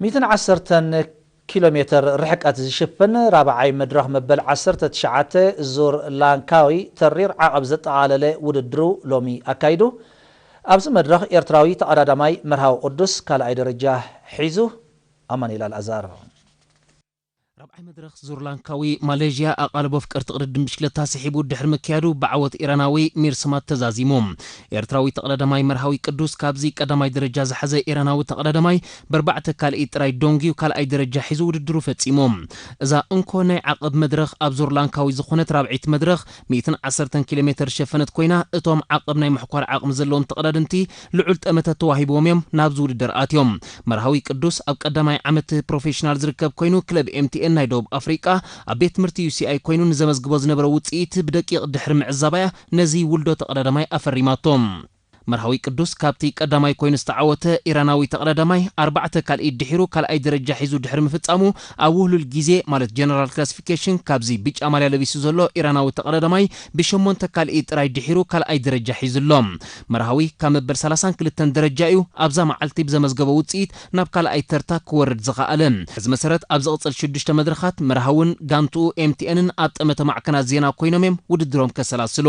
ሚእትን ዓሰርተን ኪሎ ሜተር ርሕቀት ዝሽፍን ራብዓይ መድረኽ መበል ዓሰርተ ትሽዓተ ዙር ላንካዊ ተሪር ዓቐብ ዘጠቓለለ ውድድሩ ሎሚ ኣካይዱ። ኣብዚ መድረኽ ኤርትራዊ ተቐዳዳማይ መርሃዊ ቅዱስ ካልኣይ ደረጃ ሒዙ። ኣማኑኤል ኣልኣዛር። ራብዓይ መድረኽ ዙር ላንካዊ ማሌዥያ ኣቓልቦ ፍቅርቲ ቅድድም ብሽክለታ ስሒቡ ድሕሪ ምክያዱ ብዓወት ኢራናዊ ሚርስማት ተዛዚሙ። ኤርትራዊ ተቐዳዳማይ መርሃዊ ቅዱስ ካብዚ ቀዳማይ ደረጃ ዝሓዘ ኢራናዊ ተቐዳዳማይ ብኣርባዕተ ካልኢት ጥራይ ዶንጊዩ ካልኣይ ደረጃ ሒዙ ውድድሩ ፈጺሙ። እዛ እንኮ ናይ ዓቐብ መድረኽ ኣብ ዙር ላንካዊ ዝኾነት ራብዒት መድረኽ ሚእትን ዓሰርተን ኪሎ ሜተር ዝሸፈነት ኮይና፣ እቶም ዓቐብ ናይ ምሕኳር ዓቕሚ ዘለዎም ተቐዳደምቲ ልዑል ጠመተ ተዋሂብዎም እዮም ናብዚ ውድድር ኣትዮም። መርሃዊ ቅዱስ ኣብ ቀዳማይ ዓመት ፕሮፌሽናል ዝርከብ ኮይኑ፣ ክለብ ኤምቲኤን ናይ ደቡብ ኣፍሪቃ ኣብ ቤት ትምህርቲ ዩሲኣይ ኮይኑ ንዘመዝግቦ ዝነበረ ውጽኢት ብደቂቕ ድሕሪ ምዕዛባያ ነዚ ውልዶ ተቐዳዳማይ ኣፈሪማቶ። መርሃዊ ቅዱስ ካብቲ ቀዳማይ ኮይኑ ዝተዓወተ ኢራናዊ ተቐዳዳማይ ኣርባዕተ ካልኢት ድሒሩ ካልኣይ ደረጃ ሒዙ ድሕሪ ምፍጻሙ፣ ኣብ ውህሉል ግዜ ማለት ጀነራል ክላሲፊኬሽን ካብዚ ብጫ ማልያ ለቢሱ ዘሎ ኢራናዊ ተቐዳዳማይ ብሸሞንተ ካልኢት ጥራይ ድሒሩ ካልኣይ ደረጃ ሒዙ ኣሎ። መርሃዊ ካብ መበል ሰላሳን ክልተን ደረጃ እዩ ኣብዛ መዓልቲ ብዘመዝገቦ ውጽኢት ናብ ካልኣይ ተርታ ክወርድ ዝኸኣለ። በዚ መሰረት ኣብ ዝቕጽል ሽዱሽተ መድረኻት መርሃውን ጋንትኡ ኤምቲኤንን ኣብ ጠመተ ማዕከናት ዜና ኮይኖም እዮም ውድድሮም ከሰላስሉ።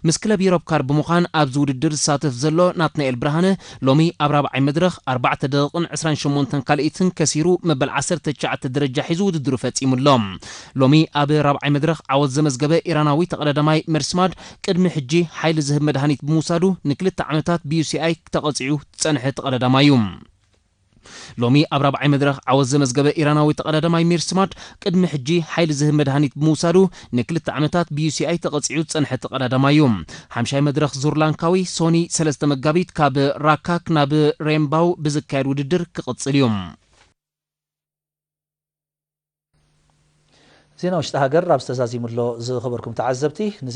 ምስ ክለብ ዩሮፕ ካር ብምዃን ኣብዚ ውድድር ዝሳተፍ ዘሎ ናትናኤል ብርሃነ ሎሚ ኣብ ራብዓይ መድረኽ ኣርባዕተ ደቂቕን ዕስራን ሸሞንተን ካልኢትን ከሲሩ መበል ዓሰርተ ትሽዓተ ደረጃ ሒዙ ውድድሩ ፈጺሙ ኣሎ። ሎሚ ኣብ ራብዓይ መድረኽ ዓወት ዘመዝገበ ኢራናዊ ተቐዳዳማይ መርስማድ ቅድሚ ሕጂ ሓይሊ ዝህብ መድሃኒት ብምውሳዱ ንክልተ ዓመታት ብዩሲኣይ ተቐጺዑ ዝጸንሐ ተቐዳዳማይ እዩ። ሎሚ ኣብ ራብዓይ መድረኽ ዓወት ዘመዝገበ ኢራናዊ ተቐዳዳማይ ሚርስማድ ቅድሚ ሕጂ ሓይሊ ዝህብ መድሃኒት ብምውሳዱ ንክልተ ዓመታት ብዩሲኣይ ተቐጺዑ ዝጸንሐ ተቐዳዳማይ እዩ። ሓምሻይ መድረኽ ዙር ላንካዊ ሶኒ ሰለስተ መጋቢት ካብ ራካክ ናብ ሬምባው ብዝካየድ ውድድር ክቕጽል እዩ። ዜና ውሽጢ ሃገር ኣብ ዝተዛዚሙሎ ዝኸበርኩም ተዓዘብቲ፣